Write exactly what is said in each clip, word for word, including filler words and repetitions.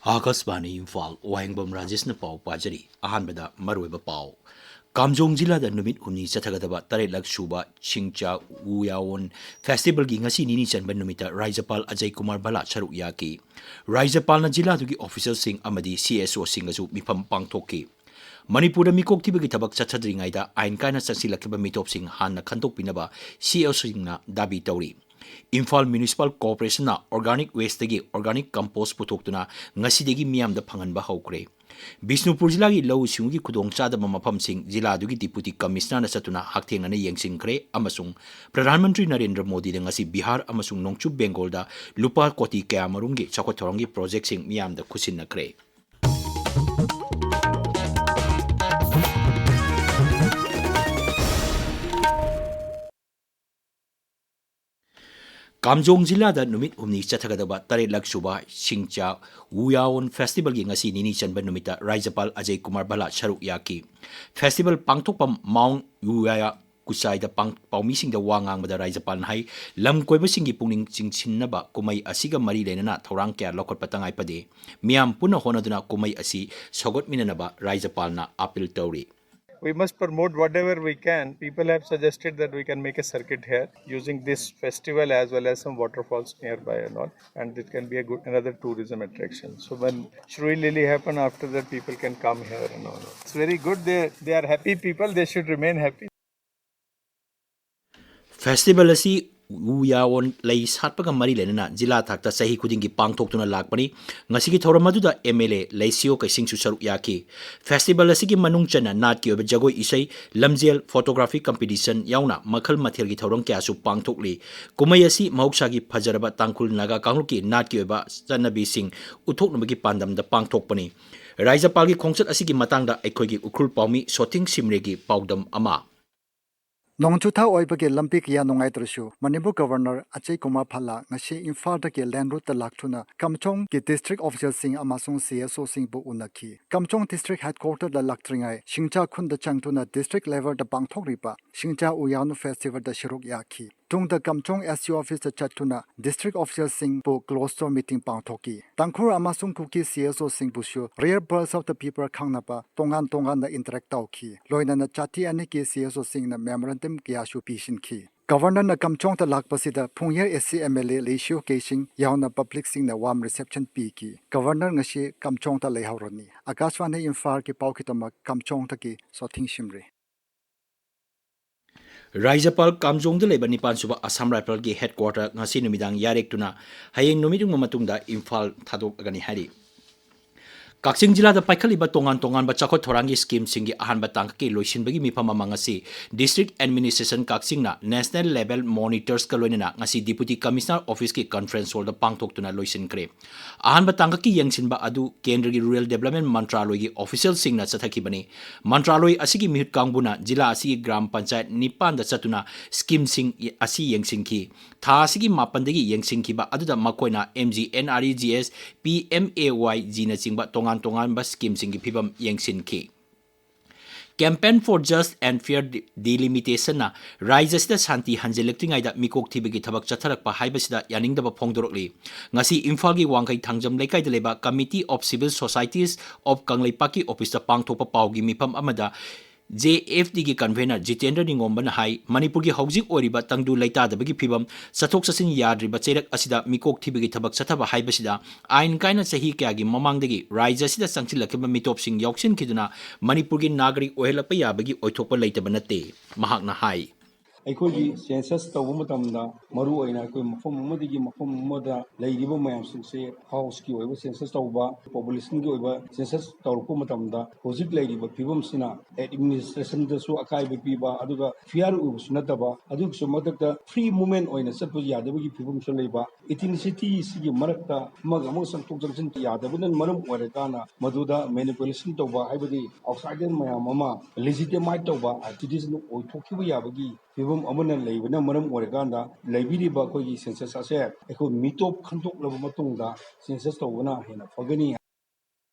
ꯑꯥꯀꯥꯁꯕꯥꯅꯤ ꯏꯝꯐꯥꯜ, ꯋꯥꯍꯦꯡꯕꯝ ꯔꯥꯖꯦꯁꯅ ꯄꯥꯎ ꯄꯥꯖꯔꯤ꯫ ꯑꯍꯥꯟꯕꯗ ꯃꯔꯨꯑꯣꯏꯕ ꯄꯥꯎ꯫ ꯀꯥꯝꯖꯣꯡ ꯖꯤꯂꯥꯗ ꯅꯨꯃꯤꯠ ꯍꯨꯝꯅꯤ ꯆꯠꯊꯒꯗꯕ ꯇꯔꯦꯠꯂꯛ ꯁꯨꯕ ꯁꯤꯡꯆꯥ ꯎꯌꯥꯋꯣꯟ ꯐꯦꯁꯇꯤꯚꯦꯜꯒꯤ ꯉꯁꯤ ꯅꯤꯅꯤ ꯆꯟꯕ ꯅꯨꯃꯤꯠꯇ ꯔꯥꯖ꯭ꯌꯄꯥꯜ ꯑꯖꯌ ꯀꯨꯃꯥꯔ ꯚꯜꯂꯥ ꯁꯔꯨꯛ ꯌꯥꯈꯤ꯫ ꯔꯥꯖ꯭ꯌꯄꯥꯜꯅ ꯖꯤꯂꯥꯗꯨꯒꯤ ꯑꯣꯐꯤꯁꯤꯌꯦꯜꯁꯤꯡ ꯑꯃꯗꯤ ꯁꯤ ꯑꯦꯁ ꯑꯣꯁꯤꯡꯒꯁꯨ ꯃꯤꯐꯝ ꯄꯥꯡꯊꯣꯛꯈꯤ꯫ ꯃꯅꯤꯄꯨꯔꯗ ꯃꯤꯀꯣꯛ ꯊꯤꯕꯒꯤ ꯊꯕꯛ ꯆꯠꯊꯗ꯭ꯔꯤꯉꯩꯗ ꯑꯥꯏꯟ ꯀꯥꯏꯅ ꯆꯪꯁꯤꯜꯂꯛꯂꯤꯕ ꯃꯤꯇꯣꯞꯁꯤꯡ ꯍꯥꯟꯅ ꯈꯟꯗꯣꯛꯄꯤꯅꯕ ꯁꯤ ꯑꯦꯁ ꯑꯣꯁꯤꯡꯅ ꯗꯥꯕꯤ ꯇꯧꯔꯤ꯫ ꯏꯝꯐꯥꯜ ꯃ꯭ꯌꯨꯅꯤꯁꯤꯄꯥꯜ ꯀꯣꯔꯄꯣꯔꯦꯁꯟꯅ ꯑꯣꯔꯒꯥꯅꯤꯛ ꯋꯦꯁꯇꯒꯤ ꯑꯣꯔꯒꯥꯅꯤꯛ ꯀꯝꯄꯣꯁ ꯄꯨꯊꯣꯛꯇꯨꯅ ꯉꯁꯤꯗꯒꯤ ꯃꯤꯌꯥꯝꯗ ꯐꯪꯍꯟꯕ ꯍꯧꯈ꯭ꯔꯦ꯫ ꯕꯤꯁꯅꯨꯄꯨꯔ ꯖꯤꯂꯥꯒꯤ ꯂꯧꯎ ꯁꯤꯡꯎꯒꯤ ꯈꯨꯗꯣꯡꯆꯥꯗꯕ ꯃꯐꯝꯁꯤꯡ ꯖꯤꯂꯥꯗꯨꯒꯤ ꯗꯤꯄꯨꯇꯤ ꯀꯃꯤꯁꯅꯔꯅ ꯆꯠꯇꯨꯅ ꯍꯛꯊꯦꯡꯅꯅ ꯌꯦꯡꯁꯤꯟꯈ꯭ꯔꯦ ꯑꯃꯁꯨꯡ ꯄ꯭ꯔꯙꯥꯟ ꯃꯟꯇ꯭ꯔꯤ ꯅꯔꯦꯟꯗ꯭ꯔ ꯃꯣꯗꯤꯗ ꯉꯁꯤ ꯕꯤꯍꯥꯔ ꯑꯃꯁꯨꯡ ꯅꯣꯡꯆꯨꯞ ꯕꯦꯡꯒꯣꯜꯗ ꯂꯨꯄꯥ ꯀꯣꯇꯤ ꯀꯌꯥꯃꯔꯨꯝꯒꯤ ꯆꯥꯎꯈꯠ ꯊꯧꯔꯥꯡꯒꯤ ꯄ꯭ꯔꯣꯖꯦꯛꯁꯤꯡ ꯃꯤꯌꯥꯝꯗ ꯈꯨꯠꯁꯤꯟꯅꯈ꯭ꯔꯦ꯫ ꯀꯥꯝꯖꯣꯡ ꯖꯤꯂꯥꯗ ꯅꯨꯃꯤꯠ ꯍꯨꯝꯅꯤ ꯆꯠꯊꯒꯗꯕ ꯇꯔꯦꯠꯂꯛ ꯁꯨꯕ ꯁꯤꯡꯆꯥ ꯋꯨꯌꯥꯋꯣꯟ ꯐꯦꯁꯇꯤꯚꯦꯜꯒꯤ ꯉꯁꯤ ꯅꯤꯅꯤ ꯆꯟꯕ ꯅꯨꯃꯤꯠꯇ ꯔꯥꯖ꯭ꯌꯄꯥꯜ ꯑꯖꯌ ꯀꯨꯃꯥꯔ ꯚꯜꯂꯥ ꯁꯔꯨꯛ ꯌꯥꯈꯤ꯫ ꯐꯦꯁꯇꯤꯚꯦꯜ ꯄꯥꯡꯊꯣꯛꯐꯝ ꯃꯥꯎꯟ ꯌꯨꯌꯥꯌꯥ ꯀꯨꯆꯥꯏꯗ ꯄꯥꯡ-, ꯄꯥꯎꯃꯤꯁꯤꯡꯗ ꯋꯥ ꯉꯥꯡꯕꯗ ꯔꯥꯖ꯭ꯌꯄꯥꯜꯅ ꯍꯥꯏ, ꯂꯝ ꯀꯣꯏꯕꯁꯤꯡꯒꯤ ꯄꯨꯛꯅꯤꯡ ꯆꯤꯡꯁꯤꯟꯅꯕ ꯀꯨꯝꯍꯩ ꯑꯁꯤꯒ ꯃꯔꯤ ꯂꯩꯅꯅ ꯊꯧꯔꯥꯡ ꯀꯌꯥ ꯂꯧꯈꯠꯄ ꯇꯉꯥꯏ ꯐꯗꯦ꯫ ꯃꯤꯌꯥꯝ ꯄꯨꯟꯅ ꯍꯣꯠꯅꯗꯨꯅ ꯀꯨꯝꯍꯩ ꯑꯁꯤ ꯁꯧꯒꯠꯃꯤꯟꯅꯅꯕ ꯔꯥꯖ꯭ꯌꯄꯥꯜꯅ ꯑꯥꯄꯤꯜ ꯇꯧꯔꯤ꯫ We must promote whatever we can. People have suggested that we can make a circuit here using this festival as well as some waterfalls nearby and all, and it can be a good, another tourism attraction. So when Shruti Lily happen, after that people can come here and all. It's very good. They, they are happy people. They should remain happy. Festival ꯑꯁꯤ ꯎ ꯌꯥꯋꯣꯟ ꯂꯩ ꯁꯥꯠꯄꯒ ꯃꯔꯤ ꯂꯩꯅꯅ ꯖꯤꯂꯥ ꯊꯥꯛꯇ ꯆꯍꯤ ꯈꯨꯗꯤꯡꯒꯤ ꯄꯥꯡꯊꯣꯛꯇꯨꯅ ꯂꯥꯛꯄꯅꯤ꯫ ꯉꯁꯤꯒꯤ ꯊꯧꯔꯝ ꯑꯗꯨꯗ ꯑꯦꯝ ꯑꯦꯜ ꯑꯦ ꯂꯩꯁꯤꯌꯣ ꯀꯩꯁꯤꯡꯁꯨ ꯁꯔꯨꯛ ꯌꯥꯈꯤ꯫ ꯐꯦꯁꯇꯤꯚꯦꯜ ꯑꯁꯤꯒꯤ ꯃꯅꯨꯡ ꯆꯟꯅ ꯅꯥꯠꯀꯤ ꯑꯣꯏꯕ ꯖꯒꯣꯏ ꯏꯁꯩ, ꯂꯝꯖꯦꯜ, ꯐꯣꯇꯣꯒ꯭ꯔꯥꯐꯤ ꯀꯝꯄꯤꯇꯤꯁꯟ ꯌꯥꯎꯅ ꯃꯈꯜ ꯃꯊꯦꯜꯒꯤ ꯊꯧꯔꯝ ꯀꯌꯥꯁꯨ ꯄꯥꯡꯊꯣꯛꯂꯤ꯫ ꯀꯨꯝꯍꯩ ꯑꯁꯤ ꯃꯍꯧꯁꯥꯒꯤ ꯐꯖꯔꯕ ꯇꯥꯡꯈꯨꯜ ꯅꯥꯒꯥ ꯀꯥꯡꯂꯨꯞꯀꯤ ꯅꯥꯠꯀꯤ ꯑꯣꯏꯕ ꯆꯠꯅꯕꯤꯁꯤꯡ ꯎꯠꯊꯣꯛꯅꯕꯒꯤ ꯄꯥꯟꯗꯝꯗ ꯄꯥꯡꯊꯣꯛꯄꯅꯤ꯫ ꯔꯥꯖ꯭ꯌꯄꯥꯜꯒꯤ ꯈꯣꯡꯆꯠ ꯑꯁꯤꯒꯤ ꯃꯇꯥꯡꯗ ꯑꯩꯈꯣꯏꯒꯤ ꯎꯈ꯭ꯔꯨꯜ ꯄꯥꯎꯃꯤ ꯁꯣꯊꯤꯡ ꯁꯤꯝꯔꯦꯒꯤ ꯄꯥꯎꯗꯝ ꯑꯃ꯫ ꯅꯣꯡꯖꯨꯊꯥ ꯑꯣꯏꯕꯒꯤ ꯂꯝꯕꯤ ꯀꯌꯥ ꯅꯨꯡꯉꯥꯏꯇ꯭ꯔꯁꯨ, ꯃꯅꯤꯄꯨꯔ ꯒꯚꯔꯅꯔ ꯑꯖꯌ ꯀꯨꯃꯥꯔ ꯚꯜꯂꯥ ꯉꯁꯤ ꯏꯝꯐꯥꯜꯗꯒꯤ ꯂꯦꯟ ꯔꯣꯗꯇ ꯂꯥꯛꯇꯨꯅ ꯀꯥꯝꯖꯣꯡꯒꯤ ꯗꯤꯁꯇ꯭ꯔꯤꯛ ꯑꯣꯐꯤꯁꯤꯌꯦꯜꯁꯤꯡ ꯑꯃꯁꯨꯡ ꯁꯤ ꯑꯦꯁ ꯑꯣꯁꯤꯡꯕꯨ ꯎꯅꯈꯤ꯫ ꯀꯥꯝꯖꯣꯡ ꯗꯤꯁꯇ꯭ꯔꯤꯛ ꯍꯦꯗꯀ꯭ꯋꯥꯇꯔꯗ ꯂꯥꯛꯇ꯭ꯔꯤꯉꯩ ꯁꯤꯡꯆꯥ ꯈꯨꯟꯗ ꯆꯪꯗꯨꯅ ꯗꯤꯁꯇ꯭ꯔꯤꯛ ꯂꯦꯚꯦꯜꯗ ꯄꯥꯡꯊꯣꯛꯂꯤꯕ ꯁꯤꯡꯆꯥ ꯎꯌꯥꯅꯨ ꯐꯦꯁꯇꯤꯚꯦꯜꯗ ꯁꯔꯨꯛ ꯌꯥꯈꯤ꯫ ꯇꯨꯡꯗ ꯀꯝꯆꯣꯡ S C officeꯇ ꯆꯠꯇꯨꯅ district officialꯁꯤꯡꯕꯨ closed door meeting ꯄꯥꯡꯊꯣꯛꯈꯤ꯫ ꯇꯥꯡꯈꯨꯜ ꯑꯃꯁꯨꯡ ꯀꯨꯀꯤ C S Oꯁꯤꯡꯕꯨꯁꯨ rare pulse of the paper ꯈꯪꯅꯕ ꯇꯣꯉꯥꯟ ꯇꯣꯉꯥꯟꯅ interact ꯇꯧꯈꯤ꯫ ꯂꯣꯏꯅꯅ ꯖꯥꯇꯤ ꯑꯅꯤꯒꯤ C S Oꯁꯤꯡꯅ memorandum ꯀꯌꯥꯁꯨ ꯄꯤꯁꯤꯟꯈꯤ꯫ Governorꯅ ꯀꯝꯆꯣꯡꯗ ꯂꯥꯛꯄꯁꯤꯗ ꯐꯨꯡꯌꯔ S C M L A ꯂꯤꯁꯤꯌꯨ ꯀꯦꯁꯤꯡ ꯌꯥꯎꯅ publicꯁꯤꯡꯅ warm reception ꯄꯤꯈꯤ꯫ Governor ꯉꯁꯤ ꯀꯝꯆꯣꯡꯗ ꯂꯩꯍꯧꯔꯅꯤ꯫ ꯑꯀꯥꯁꯕꯥꯅꯤ ꯏꯝꯐꯥꯜꯒꯤ ꯄꯥꯎꯒꯤꯗꯃꯛ ꯀꯝꯆꯣꯡꯗꯒꯤ ꯁꯣꯊꯤꯡ ꯁꯤꯝꯔꯤ꯫ ꯔꯥꯖ꯭ꯌꯄꯥꯜ ꯀꯥꯝꯖꯣꯡꯗ ꯂꯩꯕ ꯅꯤꯄꯥꯟ ꯁꯨꯕ ꯑꯁꯥꯝ ꯔꯥꯏꯐꯜꯒꯤ headquarter ꯉꯁꯤ ꯅꯨꯃꯤꯗꯥꯡ ꯌꯥꯔꯦꯛꯇꯨꯅ ꯍꯌꯦꯡ ꯅꯨꯃꯤꯠ ꯌꯨꯡꯕ ꯃꯇꯨꯡꯗ ꯏꯝꯐꯥꯜ ꯊꯥꯗꯣꯛꯂꯒꯅꯤ ꯍꯥꯏꯔꯤ꯫ ꯀꯛꯆꯤꯡ ꯖꯤꯂꯥꯗ ꯄꯥꯏꯈꯠꯂꯤꯕ ꯇꯣꯉꯥꯟ ꯇꯣꯉꯥꯟꯕ ꯆꯥꯎꯈꯠ ꯊꯧꯔꯥꯡꯒꯤ scheme ꯁꯤꯡꯒꯤ ꯑꯍꯥꯟꯕ ꯇꯥꯡꯀꯛꯀꯤ ꯂꯣꯏꯁꯤꯟꯕꯒꯤ ꯃꯤꯐꯝ ꯑꯃ ꯉꯁꯤ District Administration ꯀꯛꯆꯤꯡꯅ National Level Monitors ꯀ ꯂꯣꯏꯅꯅ ꯉꯁꯤ Deputy Commissioner Office ꯀꯤ conference hall ꯗ ꯄꯥꯡꯊꯣꯛꯇꯨꯅ ꯂꯣꯏꯁꯤꯟꯈ꯭ꯔꯦ꯫ ꯑꯍꯥꯟꯕ ꯇꯥꯡꯀꯛꯀꯤ ꯌꯦꯡꯁꯤꯟꯕ ꯑꯗꯨ ꯀꯦꯟꯗ꯭ꯔꯒꯤ Rural Development ꯃꯟꯇ꯭ꯔꯥꯂꯣꯏꯒꯤ official ꯁꯤꯡꯅ ꯆꯠꯊꯈꯤꯕꯅꯤ꯫ ꯃꯟꯇ꯭ꯔꯥꯂꯣꯏ ꯑꯁꯤꯒꯤ ꯃꯤꯍꯨꯠ ꯀꯥꯡꯕꯨꯅ ꯖꯤꯂꯥ ꯑꯁꯤꯒꯤ ꯒ꯭ꯔꯥꯝ ꯄꯟꯆꯥꯌꯠ ꯅꯤꯄꯥꯟꯗ ꯆꯠꯇꯨꯅ scheme ꯁꯤꯡ ꯑꯁꯤ ꯌꯦꯡꯁꯤꯟꯈꯤ꯫ ꯊꯥ ꯑꯁꯤꯒꯤ ꯃꯥꯄꯟꯗꯒꯤ ꯌꯦꯡꯁꯤꯟꯈꯤꯕ ꯑꯗꯨꯗ ꯃꯈꯣꯏꯅ M G N R E G S, P M A Y G ꯅꯆꯤꯡꯕ ꯇꯣꯉꯥꯟ ꯇꯣꯉꯥꯟꯕ scheme ꯁꯤꯡꯒꯤ ꯐꯤꯕꯝ ꯌꯦꯡꯁꯤꯟꯈꯤ꯫ Campaign for Just and Fair De-, Delimitation ꯅ ꯔꯥꯖ꯭ꯌ ꯑꯁꯤꯗ ꯁꯥꯟꯇꯤ ꯍꯟꯖꯤꯜꯂꯛꯇ꯭ꯔꯤꯉꯩꯗ ꯃꯤꯀꯣꯛ ꯊꯤꯕꯒꯤ ꯊꯕꯛ ꯆꯠꯊꯔꯛꯄ ꯍꯥꯏꯕꯁꯤꯗ ꯌꯥꯅꯤꯡꯗꯕ ꯐꯣꯡꯗꯣꯔꯛꯂꯤ꯫ ꯉꯁꯤ ꯏꯝꯐꯥꯜꯒꯤ ꯋꯥꯡꯈꯩ ꯊꯥꯡꯖꯝ ꯂꯩꯀꯥꯏꯗ ꯂꯩꯕ Committee of Civil Societies of ꯀꯪꯂꯩꯄꯥꯛꯀꯤ office ꯇ ꯄꯥꯡꯊꯣꯛꯄ ꯄꯥꯎꯒꯤ ꯃꯤꯐꯝ ꯑꯃꯗ J F D ꯒꯤ convener ꯖꯤꯇꯦꯟꯗ꯭ꯔ ꯅꯤꯉꯣꯝꯕꯅ ꯍꯥꯏ, ꯃꯅꯤꯄꯨꯔꯒꯤ ꯍꯧꯖꯤꯛ ꯑꯣꯏꯔꯤꯕ ꯇꯪꯗꯨ ꯂꯩꯇꯥꯗꯕꯒꯤ ꯐꯤꯕꯝ, ꯆꯠꯊꯣꯛ ꯆꯠꯁꯤꯟ ꯌꯥꯗ꯭ꯔꯤꯕ ꯆꯩꯔꯛ ꯑꯁꯤꯗ ꯃꯤꯀꯣꯛ ꯊꯤꯕꯒꯤ ꯊꯕꯛ ꯆꯠꯊꯕ ꯍꯥꯏꯕꯁꯤꯗ ꯑꯥꯏꯟ ꯀꯥꯏꯅ ꯆꯍꯤ ꯀꯌꯥꯒꯤ ꯃꯃꯥꯡꯗꯒꯤ ꯔꯥꯖ꯭ꯌ ꯑꯁꯤꯗ ꯆꯪꯁꯤꯜꯂꯛꯈꯤꯕ ꯃꯤꯇꯣꯞꯁꯤꯡ ꯌꯥꯎꯁꯤꯟꯈꯤꯗꯨꯅ ꯃꯅꯤꯄꯨꯔꯒꯤ ꯅꯥꯒꯔꯤꯛ ꯑꯣꯏꯍꯜꯂꯛꯄ ꯌꯥꯕꯒꯤ ꯑꯣꯏꯊꯣꯛꯄ ꯂꯩꯇꯕ ꯅꯠꯇꯦ꯫ ꯃꯍꯥꯛꯅ ꯍꯥꯏ꯫ ꯑꯩꯈꯣꯏꯒꯤ census ꯇꯧꯕ ꯃꯇꯝꯗ ꯃꯔꯨ ꯑꯣꯏꯅ ꯑꯩꯈꯣꯏ ꯃꯐꯝ ꯑꯃꯗꯒꯤ ꯃꯐꯝ ꯑꯃꯗ ꯂꯩꯔꯤꯕ ꯃꯌꯥꯝꯁꯤꯡꯁꯦ house ꯀꯤ ꯑꯣꯏꯕ census ꯇꯧꯕ, population ꯒꯤ ꯑꯣꯏꯕ census ꯇꯧꯔꯛꯄ ꯃꯇꯝꯗ ꯍꯧꯖꯤꯛ ꯂꯩꯔꯤꯕ ꯐꯤꯕꯝꯁꯤꯅ administration ꯗꯁꯨ ꯑꯀꯥꯏꯕ ꯄꯤꯕ, ꯑꯗꯨꯒ fair ꯑꯣꯏꯕꯁꯨ ꯅꯠꯇꯕ, ꯑꯗꯨꯒꯤꯁꯨ ꯃꯊꯛꯇ free movement ꯑꯣꯏꯅ ꯆꯠꯄ ꯌꯥꯗꯕꯒꯤ ꯐꯤꯕꯝꯁꯨ ꯂꯩꯕ, ethnicity ꯁꯤꯒꯤ ꯃꯔꯛꯇ ꯑꯃꯒ ꯑꯃꯒ ꯆꯪꯊꯣꯛ ꯆꯪꯁꯤꯟ ꯌꯥꯗꯕꯅ ꯃꯔꯝ ꯑꯣꯏꯔꯀꯥꯟꯗ ꯃꯗꯨꯗ manipulation ꯇꯧꯕ, ꯍꯥꯏꯕꯗꯤ outsider ꯃꯌꯥꯝ ꯑꯃ legitimate ꯇꯧꯕ activities ꯑꯣꯏꯊꯣꯛꯈꯤꯕ ꯌꯥꯕꯒꯤ ꯐꯤꯕꯝ ꯑꯃꯅ ꯂꯩꯕꯅ ꯃꯔꯝ ꯑꯣꯏꯔꯀꯥꯟꯗ ꯂꯩꯕꯤꯔꯤꯕ ꯑꯩꯈꯣꯏꯒꯤ census ꯑꯁꯦ ꯑꯩꯈꯣꯏ ꯃꯤꯇꯣꯞ ꯈꯟꯗꯣꯛꯂꯕ ꯃꯇꯨꯡꯗ census ꯇꯧꯕꯅ ꯍꯦꯟꯅ ꯐꯒꯅꯤ꯫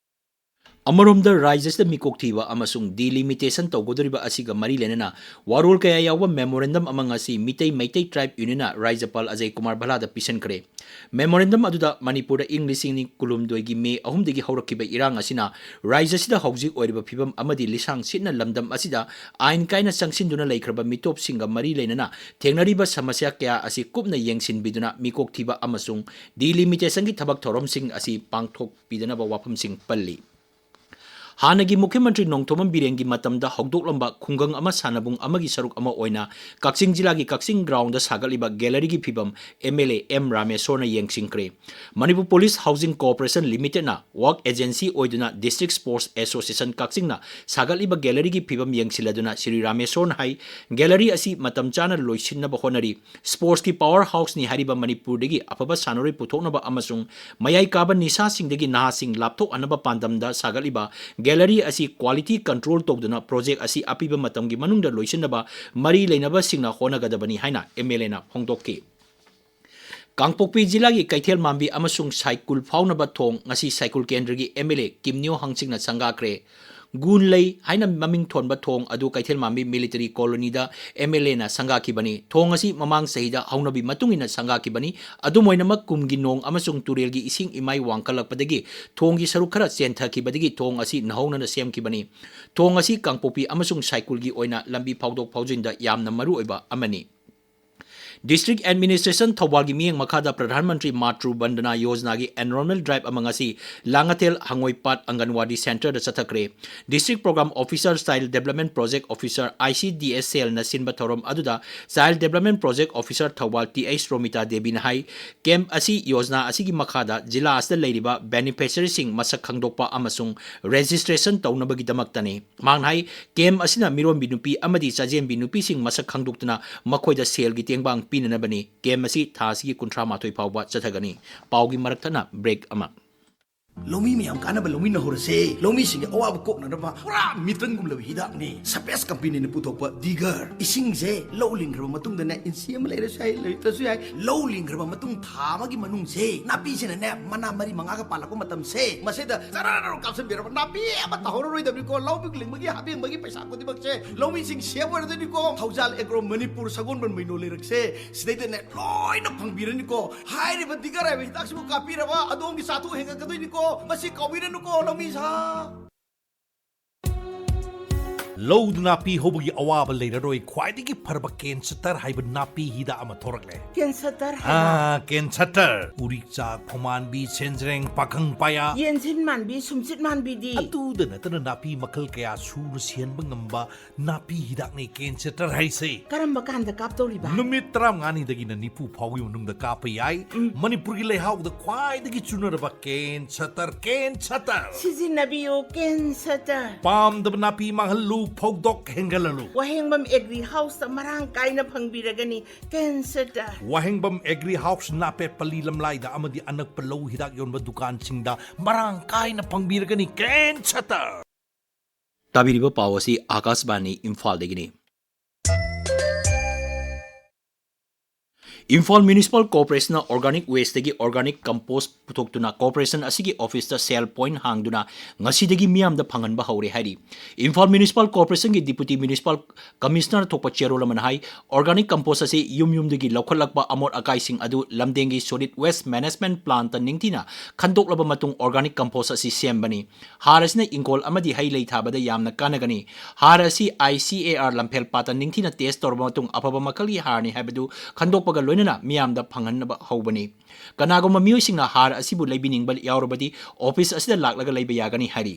ꯑꯃꯔꯣꯝꯗ, ꯔꯥꯏꯖ꯭ꯌꯁꯤꯗ ꯃꯤꯀꯣꯛ ꯊꯤꯕ ꯑꯃꯁꯨꯡ delimitation ꯇꯧꯒꯗꯧꯔꯤꯕ ꯑꯁꯤꯒ ꯃꯔꯤ ꯂꯩꯅꯅ ꯋꯥꯔꯣꯜ ꯀꯌꯥ ꯌꯥꯎꯕ memorandum ꯑꯃ ꯉꯁꯤ ꯃꯤꯇꯩ ꯃꯩꯇꯩ Tribe Unionꯅ ꯔꯥꯖ꯭ꯌꯄꯥꯜ ꯑꯖꯌ ꯀꯨꯃꯥꯔ ꯚꯜꯂꯥꯗ ꯄꯤꯁꯤꯟꯈ꯭ꯔꯦ꯫ Memorandum ꯑꯗꯨꯗ ꯃꯅꯤꯄꯨꯔꯗ ꯏꯪ ꯂꯤꯁꯤꯡ ꯑꯅꯤ ꯀꯨꯟꯍꯨꯝꯗꯣꯏꯒꯤ ꯃꯦ ꯑꯍꯨꯝꯗꯒꯤ ꯍꯧꯔꯛꯈꯤꯕ ꯏꯔꯥꯡ ꯑꯁꯤꯅ ꯔꯥꯖ꯭ꯌꯁꯤꯗ ꯍꯧꯖꯤꯛ ꯑꯣꯏꯔꯤꯕ ꯐꯤꯕꯝ ꯑꯃꯗꯤ ꯂꯤꯁꯥꯡ ꯁꯤꯠꯅ ꯂꯝꯗꯝ ꯑꯁꯤꯗ ꯑꯥꯏꯟ ꯀꯥꯏꯅ ꯆꯪꯁꯤꯟꯗꯨꯅ ꯂꯩꯈ꯭ꯔꯕ ꯃꯤꯇꯣꯞꯁꯤꯡꯒ ꯃꯔꯤ ꯂꯩꯅꯅ ꯊꯦꯡꯅꯔꯤꯕ ꯁꯃꯁ꯭ꯌꯥ ꯀꯌꯥ ꯑꯁꯤ ꯀꯨꯞꯅ ꯌꯦꯡꯁꯤꯟꯕꯤꯗꯨꯅ ꯃꯤꯀꯣꯛ ꯊꯤꯕ ꯑꯃꯁꯨꯡ delimitation ꯒꯤ ꯊꯕꯛ ꯊꯧꯔꯝꯁꯤꯡ ꯑꯁꯤ ꯄꯥꯡꯊꯣꯛꯄꯤꯗꯅꯕ ꯋꯥꯐꯝꯁꯤꯡ ꯄꯜꯂꯤ꯫ ꯍꯥꯟꯅꯒꯤ ꯃꯨꯈ꯭ꯌ ꯃꯟꯇ꯭ꯔꯤ ꯅꯣꯡꯊꯣꯝꯕꯝ ꯕꯤꯔꯦꯟꯒꯤ ꯃꯇꯝꯗ ꯍꯧꯗꯣꯛꯂꯝꯕ ꯈꯨꯡꯒꯪ ꯑꯃ ꯁꯥꯟꯅꯕꯨꯡ ꯑꯃꯒꯤ ꯁꯔꯨꯛ ꯑꯃ ꯑꯣꯏꯅ ꯀꯛꯆꯤꯡ ꯖꯤꯂꯥꯒꯤ ꯀꯛꯆꯤꯡ ground ꯗ ꯁꯥꯒꯠꯂꯤꯕ gallery ꯒꯤ ꯐꯤꯕꯝ M L A M ꯔꯥꯃꯦꯁꯣꯔꯅ ꯌꯦꯡꯁꯤꯟꯈ꯭ꯔꯦ꯫ Manipur Police Housing Corporation Limited ꯅ work agency ꯑꯣꯏꯗꯨꯅ District Sports Association ꯀꯛꯆꯤꯡꯅ ꯁꯥꯒꯠꯂꯤꯕ gallery ꯒꯤ ꯐꯤꯕꯝ ꯌꯦꯡꯁꯤꯜꯂꯗꯨꯅ ꯁ꯭ꯔꯤ ꯔꯥꯃꯦꯁꯣꯔꯅ ꯍꯥꯏ, gallery ꯑꯁꯤ ꯃꯇꯝ ꯆꯥꯅ ꯂꯣꯏꯁꯤꯟꯅꯕ ꯍꯣꯠꯅꯔꯤ꯫ Sports ꯀꯤ power house ꯅꯤ ꯍꯥꯏꯔꯤꯕ ꯃꯅꯤꯄꯨꯔꯗꯒꯤ ꯑꯐꯕ ꯁꯥꯟꯅꯔꯣꯏ ꯄꯨꯊꯣꯛꯅꯕ ꯑꯃꯁꯨꯡ ꯃꯌꯥꯏ ꯀꯥꯕ ꯅꯤꯁꯥꯁꯤꯡꯗꯒꯤ ꯅꯍꯥꯁꯤꯡ ꯂꯥꯞꯊꯣꯛꯍꯟꯅꯕ ꯄꯥꯟꯗꯝꯗ ꯁꯥꯒꯠꯂꯤꯕ gallery ꯑꯁꯤ quality control ꯇꯧꯗꯨꯅ project ꯑꯁꯤ ꯑꯄꯤꯕ ꯃꯇꯝꯒꯤ ꯃꯅꯨꯡꯗ ꯂꯣꯏꯁꯤꯟꯅꯕ ꯃꯔꯤ ꯂꯩꯅꯕꯁꯤꯡꯅ ꯍꯣꯠꯅꯒꯗꯕꯅꯤ ꯍꯥꯏꯅ M L A ꯅ ꯐꯣꯡꯗꯣꯛꯈꯤ꯫ ꯀꯥꯡꯄꯣꯛꯄꯤ ꯖꯤꯂꯥꯒꯤ ꯀꯩꯊꯦꯜ ꯃꯥꯟꯕꯤ ꯑꯃꯁꯨꯡ ꯁꯥꯏꯀꯨꯜ ꯐꯥꯎꯅꯕ ꯊꯣꯡ ꯉꯁꯤ ꯁꯥꯏꯀꯨꯜ ꯀꯦꯟꯗ꯭ꯔꯒꯤ M L A ꯀꯤꯝꯅꯤꯌꯣ ꯍꯪꯆꯤꯡꯅ ꯁꯪꯒꯥꯈ꯭ꯔꯦ꯫ ꯒꯨꯟ ꯂꯩ ꯍꯥꯏꯅ ꯃꯃꯤꯡ ꯊꯣꯟꯕ ꯊꯣꯡ ꯑꯗꯨ ꯀꯩꯊꯦꯜ ꯃꯥꯟꯕꯤ military colony the M L A ꯅ ꯁꯪꯒꯥꯈꯤꯕꯅꯤ꯫ ꯊꯣꯡ ꯑꯁꯤ ꯃꯃꯥꯡ ꯆꯍꯤꯗ ꯍꯧꯅꯕꯤ ꯃꯇꯨꯡ ꯏꯟꯅ ꯁꯪꯒꯥꯈꯤꯕꯅꯤ꯫ ꯑꯗꯨꯝ ꯑꯣꯏꯅꯃꯛ, ꯀꯨꯝꯒꯤ ꯅꯣꯡ ꯑꯃꯁꯨꯡ ꯇꯨꯔꯦꯜꯒꯤ ꯏꯁꯤꯡ ꯏꯃꯥꯏ ꯋꯥꯡꯈꯠꯂꯛꯄꯗꯒꯤ ꯊꯣꯡꯒꯤ ꯁꯔꯨꯛ ꯈꯔ ꯆꯦꯟꯊꯈꯤꯕꯗꯒꯤ ꯊꯣꯡ ꯑꯁꯤ ꯅꯧꯍꯧꯅꯅ ꯁꯦꯝꯈꯤꯕꯅꯤ꯫ ꯊꯣꯡ ꯑꯁꯤ ꯀꯥꯡꯄꯣꯛꯄꯤ ꯑꯃꯁꯨꯡ ꯁꯥꯏꯀꯨꯜꯒꯤ ꯑꯣꯏꯅ ꯂꯝꯕꯤ ꯐꯥꯎꯗꯣꯛ ꯐꯥꯎꯖꯤꯟꯗ ꯌꯥꯝꯅ ꯃꯔꯨꯑꯣꯏꯕ ꯑꯃꯅꯤ꯫ District Administration ꯊꯧꯕꯥꯜꯒꯤ ꯃꯤꯠꯌꯦꯡ ꯃꯈꯥꯗ ꯄ꯭ꯔꯙꯥꯟ ꯃꯟꯇ꯭ꯔꯤ ꯃꯥꯇ꯭ꯔꯨ ꯕꯟꯗꯅꯥ ꯌꯣꯖꯅꯥꯒꯤ annual drive ꯑꯃ ꯉꯁꯤ Langathel ꯍꯉꯣꯏꯄꯥꯠ ꯑꯪꯒꯟꯋꯥꯗꯤ centre the ꯆꯠꯊꯈ꯭ꯔꯦ꯫ District Program Officer, Child Development Project Officer, I C D S cell ꯅ ꯁꯤꯟꯕ ꯊꯧꯔꯝ ꯑꯗꯨꯗ Child Development Project Officer ꯊꯧꯕꯥꯜ ꯇꯤ ꯑꯩꯆ ꯔꯣꯃꯤꯇꯥ ꯗꯦꯕꯤꯅ ꯍꯥꯏ, camp ꯑꯁꯤ ꯌꯣꯖꯅꯥ ꯑꯁꯤꯒꯤ ꯃꯈꯥꯗ ꯖꯤꯂꯥ ꯑꯁꯤꯗ ꯂꯩꯔꯤꯕ beneficiary ꯁꯤꯡ ꯃꯁꯛ ꯈꯪꯗꯣꯛꯄ ꯑꯃꯁꯨꯡ registration ꯇꯧꯅꯕꯒꯤꯗꯃꯛꯇꯅꯤ꯫ ꯃꯍꯥꯛꯅ ꯍꯥꯏ, camp ꯑꯁꯤꯅ ꯃꯤꯔꯣꯟꯕꯤ ꯅꯨꯄꯤ ꯑꯃꯗꯤ ꯆꯥꯖꯦꯟꯕꯤ ꯅꯨꯄꯤꯁꯤꯡ ꯃꯁꯛ ꯈꯪꯗꯣꯛꯇꯨꯅ ꯃꯈꯣꯏꯗ ꯁꯦꯜꯒꯤ ꯇꯦꯡꯕꯥꯡ ꯄꯤꯅꯅꯕꯅꯤ꯫ Camp ꯑꯁꯤ ꯊꯥ ꯑꯁꯤꯒꯤ ꯀꯨꯟꯊ꯭ꯔꯥ ꯃꯥꯊꯣꯏ ꯐꯥꯎꯕ ꯆꯠꯊꯒꯅꯤ꯫ ꯄꯥꯎꯒꯤ ꯃꯔꯛ ꯊꯠꯅ break ꯑꯃ꯫ ꯂꯧꯃꯤ ꯃꯌꯥꯝ ꯀꯥꯟꯅꯕ ꯂꯧꯃꯤꯟꯅꯍꯧꯔꯁꯦ꯫ ꯂꯧꯃꯤꯁꯤꯡꯒꯤ ꯑꯋꯥꯕ ꯀꯣꯛꯅꯅꯕ ꯄꯨꯔꯥ ꯃꯤꯇ꯭ꯔꯟꯒꯨꯝꯂꯕ ꯍꯤꯗꯥꯛꯅꯤ ꯁꯄꯦꯁ ꯀꯝꯄꯦꯅꯤꯅ ꯄꯨꯊꯣꯛꯄ ꯗꯤꯒꯔ꯫ ꯏꯁꯤꯡꯁꯦ ꯂꯧ ꯂꯤꯡꯈ꯭ꯔꯕ ꯃꯇꯨꯡꯗꯅꯦ, ꯏꯟꯆꯤ ꯑꯃ ꯂꯩꯔꯁꯨ ꯌꯥꯏ, ꯂꯩꯇ꯭ꯔꯁꯨ ꯌꯥꯏ, ꯂꯧ ꯂꯤꯡꯈ꯭ꯔꯕ ꯃꯇꯨꯡ ꯊꯥ ꯑꯃꯒꯤ ꯃꯅꯨꯡꯁꯦ ꯅꯥꯄꯤꯁꯤꯅꯅꯦ ꯃꯅꯥ ꯃꯔꯤ ꯃꯉꯥꯒ ꯄꯥꯜꯂꯛꯄ ꯃꯇꯝꯁꯦ, ꯃꯁꯤꯗ ꯆꯔꯥꯔ ꯀꯥꯞꯁꯤꯟꯕꯤꯔꯕ ꯅꯥꯄꯤ ꯑꯃ ꯇꯥꯍꯧꯔꯔꯣꯏꯗꯕꯅꯤꯀꯣ꯫ ꯂꯧ ꯂꯤꯡꯕꯒꯤ ꯍꯥꯕꯦꯡꯕꯒꯤ ꯄꯩꯁꯥ ꯈꯨꯗꯤꯡꯃꯛꯁꯦ ꯂꯧꯃꯤꯁꯤꯡ ꯁꯦꯞ ꯑꯣꯏꯔꯗꯣꯏꯅꯤꯀꯣ꯫ ꯊꯧꯖꯥꯜ ꯑꯦꯒ꯭ꯔꯣ ꯃꯅꯤꯄꯨꯔ ꯁꯒꯣꯜꯕꯟ ꯃꯩꯅꯣ ꯂꯩꯔꯛꯁꯦ ꯁꯤꯗꯩꯗꯅꯦ ꯂꯣꯏꯅ ꯐꯪꯕꯤꯔꯅꯤꯀꯣ꯫ ꯍꯥꯏꯔꯤꯕ ꯗꯤꯒꯔ ꯍꯥꯏꯕ ꯍꯤꯗꯥꯛꯁꯤꯕꯨ ꯀꯥꯞꯄꯤꯔꯕ ꯑꯗꯣꯝꯒꯤ ꯆꯥꯊꯣꯛ ꯍꯦꯟꯒꯠꯀꯗꯣꯏꯅꯤꯀꯣ꯫ ꯃꯁꯤ ꯀꯥꯎꯕꯤꯔꯅꯨꯀꯣ ꯂꯧꯃꯤ ꯁꯥ꯫ ꯂꯧꯗ ꯅꯥꯄꯤ ꯍꯧꯕꯒꯤ ꯑꯋꯥꯕ ꯂꯩꯔꯔꯣꯏ꯫ ꯈ꯭ꯋꯥꯏꯗꯒꯤ ꯐꯔꯕ ꯀꯦꯟꯁꯇꯔ ꯍꯥꯏꯕ ꯅꯥꯄꯤ ꯍꯤꯗꯥꯛ ꯑꯃ ꯊꯣꯔꯛꯂꯦ꯫ ꯀꯦꯟꯁꯇꯔ ꯍꯥꯏꯕ? ꯑꯥ, ꯀꯦꯟꯁꯇꯔ꯫ ꯎꯔꯤꯛꯆꯥꯛ, ꯐꯧꯃꯥꯟꯕꯤ, ꯁꯦꯟꯖ꯭ꯔꯦꯡ, ꯄꯥꯈꯪ ꯄꯥꯌꯥ꯫ ꯌꯦꯟꯁꯤꯟ ꯃꯥꯟꯕꯤ, ꯁꯨꯝꯆꯤꯠ ꯃꯥꯟꯕꯤꯗꯤ? ꯑꯗꯨꯗ ꯅꯠꯇꯅ ꯅꯥꯄꯤ ꯃꯈꯜ ꯀꯌꯥ ꯁꯨꯅ ꯁꯤꯍꯟꯕ ꯉꯝꯕ ꯅꯥꯄꯤ ꯍꯤꯗꯥꯛꯅꯤ ꯀꯦꯟꯁꯇꯔ ꯍꯥꯏꯁꯦ꯫ ꯀꯔꯝꯕ ꯀꯥꯟꯗ ꯀꯥꯞꯇꯧꯔꯤꯕ? ꯅꯨꯃꯤꯠ ꯇꯔꯥꯃꯉꯥꯅꯤꯗꯒꯤꯅ ꯅꯤꯐꯨ ꯐꯥꯎꯒꯤ ꯃꯅꯨꯡꯗ ꯀꯥꯞꯄ ꯌꯥꯏ꯫ ꯎꯝ꯫ ꯃꯅꯤꯄꯨꯔꯒꯤ ꯂꯩꯍꯥꯎꯗ ꯈ꯭ꯋꯥꯏꯗꯒꯤ ꯆꯨꯅꯔꯕ ꯀꯦꯟꯁꯇꯔ, ꯀꯦꯟꯁꯇꯔ꯫ ꯁꯤꯖꯤꯟꯅꯕꯤꯌꯨ ꯀꯦꯟꯁꯇꯔ꯫ ꯄꯥꯝꯗꯕ ꯅꯥꯄꯤ ꯃꯥꯡꯍꯜꯂꯨ, ꯐꯧꯗꯣꯛ ꯍꯦꯟꯒꯠꯍꯜꯂꯨ꯫ ꯋꯥꯍꯦꯡꯕꯝ ꯑꯦꯒ꯭ꯔꯤ ꯍꯥꯎꯁꯇ ꯃꯔꯥꯡ ꯀꯥꯏꯅ ꯐꯪꯕꯤꯔꯒꯅꯤ ꯀꯦꯟꯁꯇꯔ꯫ ꯋꯥꯍꯦꯡꯕꯝ ꯑꯦꯒ꯭ꯔꯤ ꯍꯥꯎꯁ, ꯅꯥꯄꯦꯠ ꯄꯜꯂꯤ ꯂꯝꯂꯥꯏꯗ ꯑꯃꯗꯤ ꯑꯅꯛꯄ ꯂꯧ ꯍꯤꯗꯥꯛ ꯌꯣꯟꯕ ꯗꯨꯀꯥꯟꯁꯤꯡꯗ ꯃꯔꯥꯡ ꯀꯥꯏꯅ ꯐꯪꯕꯤꯔꯒꯅꯤ ꯀꯦꯟꯁꯇꯔ꯫ ꯇꯥꯕꯤꯔꯤꯕ ꯄꯥꯎ ꯑꯁꯤ ꯑꯥꯀꯥꯁꯕꯥꯅꯤ ꯏꯝꯐꯥꯜꯗꯒꯤꯅꯤ꯫ ꯏꯝꯐꯥꯜ ꯃ꯭ꯌꯨꯅꯤꯁꯤꯄꯥꯜ ꯀꯣꯔꯄꯣꯔꯦꯁꯟꯅ ꯑꯣꯔꯒꯥꯅꯤꯛ ꯋꯦꯁꯇꯒꯤ ꯑꯣꯔꯒꯥꯅꯤꯛ ꯀꯝꯄꯣꯁ ꯄꯨꯊꯣꯛꯇꯨꯅ ꯀꯣꯔꯄꯣꯔꯦꯁꯟ ꯑꯁꯤꯒꯤ ꯑꯣꯐꯤꯁꯇ ꯁꯦꯜ ꯄꯣꯏꯟꯠ ꯍꯥꯡꯗꯨꯅ ꯉꯁꯤꯗꯒꯤ ꯃꯤꯌꯥꯝꯗ ꯐꯪꯍꯟꯕ ꯍꯧꯔꯦ ꯍꯥꯏꯔꯤ꯫ ꯏꯝꯐꯥꯜ ꯃ꯭ꯌꯨꯅꯤꯁꯤꯄꯥꯜ ꯀꯣꯔꯄꯣꯔꯦꯁꯟꯒꯤ ꯗꯤꯄꯨꯇꯤ ꯃ꯭ꯌꯨꯅꯤꯁꯤꯄꯥꯜ ꯀꯃꯤꯁꯅꯔ ꯊꯣꯛꯄ ꯆꯦꯔꯣꯜ ꯑꯃꯅ ꯍꯥꯏ, ꯑꯣꯔꯒꯥꯅꯤꯛ ꯀꯝꯄꯣꯁ ꯑꯁꯤ ꯌꯨꯝ ꯌꯨꯝꯗꯒꯤ ꯂꯧꯈꯠꯂꯛꯄ ꯑꯃꯣꯠ ꯑꯀꯥꯏꯁꯤꯡ ꯑꯗꯨ ꯂꯝꯗꯦꯡꯒꯤ ꯁꯣꯂꯤꯗ ꯋꯦꯁ ꯃꯦꯅꯦꯖꯃꯦꯟꯠ ꯄ꯭ꯂꯥꯟꯠꯇ ꯅꯤꯡꯊꯤꯅ ꯈꯟꯗꯣꯛꯂꯕ ꯃꯇꯨꯡ ꯑꯣꯔꯒꯥꯅꯤꯛ ꯀꯝꯄꯣꯁ ꯑꯁꯤ ꯁꯦꯝꯕꯅꯤ꯫ ꯍꯥꯔ ꯑꯁꯤꯅ ꯏꯪꯈꯣꯜ ꯑꯃꯗꯤ ꯍꯩ ꯂꯩ ꯊꯥꯕꯗ ꯌꯥꯝꯅ ꯀꯥꯟꯅꯒꯅꯤ꯫ ꯍꯥꯔ ꯑꯁꯤ ꯑꯥꯏ ꯁꯤ ꯑꯦ ꯑꯥꯔ ꯂꯝꯐꯦꯜ ꯄꯥꯠꯇ ꯅꯤꯡꯊꯤꯅ ꯇꯦꯁ ꯇꯧꯔꯕ ꯃꯇꯨꯡ ꯑꯐꯕ ꯃꯈꯜꯒꯤ ꯍꯥꯔꯅꯤ ꯍꯥꯏꯕꯗꯨ ꯈꯟꯗꯣꯛꯄꯒ ꯂꯣꯏꯅꯅ ꯃꯤꯌꯥꯝꯗ ꯐꯪꯍꯟꯅꯕ ꯍꯧꯕꯅꯤ꯫ ꯀꯅꯥꯒꯨꯝꯕ ꯃꯤꯑꯣꯏꯁꯤꯡꯅ ꯍꯥꯔ ꯑꯁꯤꯕꯨ ꯂꯩꯕꯤꯅꯤꯡꯕ ꯌꯥꯎꯔꯕꯗꯤ ꯑꯣꯐꯤꯁ ꯑꯁꯤꯗ ꯂꯥꯛꯂꯒ ꯂꯩꯕ ꯌꯥꯒꯅꯤ ꯍꯥꯏꯔꯤ꯫